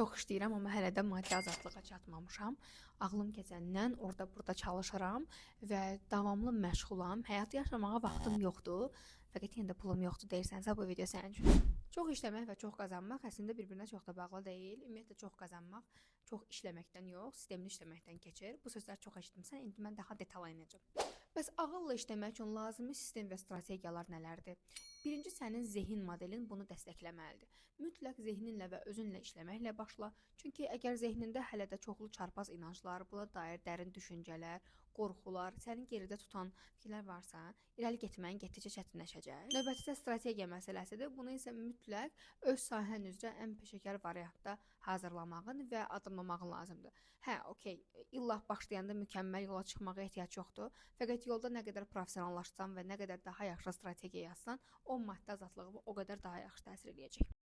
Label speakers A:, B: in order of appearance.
A: Çox işləyirəm, amma hələ də maddi azadlığa çatmamışam. Ağlım keçəndən orada-burada çalışıram və davamlı məşğulam. Həyatı yaşamağa vaxtım yoxdur. Fəqət yenə də pulum yoxdur deyirsənsə, bu video sənin üçün. Çox işləmək və çox qazanmaq əslində bir-birinə çox da bağlı deyil. Ümumiyyətlə çox qazanmaq çox işləməkdən yox, sistemli işləməkdən keçir. Bu sözləri çox eşitmisən, indi mən daha detallı enəcəm. Bəs ağılla işləmək üçün lazımi sistem və strategiyalar nələrdir? Birinci, sənin zehin modelin bunu dəstəkləməlidir. Mütləq zehninlə və özünlə işləməklə başla. Çünki əgər zehnində hələ də çoxlu çarpaz inanclar, buna dair dərin düşüncələr, qorxular, səni geridə tutan fikirlər varsa, irəli getməyin getdikcə çətinləşəcək. Növbəti isə strategiya məsələsidir. Bunu isə mütləq öz sahən üzrə ən peşəkar variantda hazırlamağın və addımlamağın lazımdır. Hə, okey, illah başlayanda mükəmməl yola çıxmağa ehtiyac yoxdur. Fəqət yolda nə qədər professionallaşsan və nə qədər daha yaxşı strategiya yazsan, o maddi azadlığı o qədər daha yaxşı təsir eləyəcək.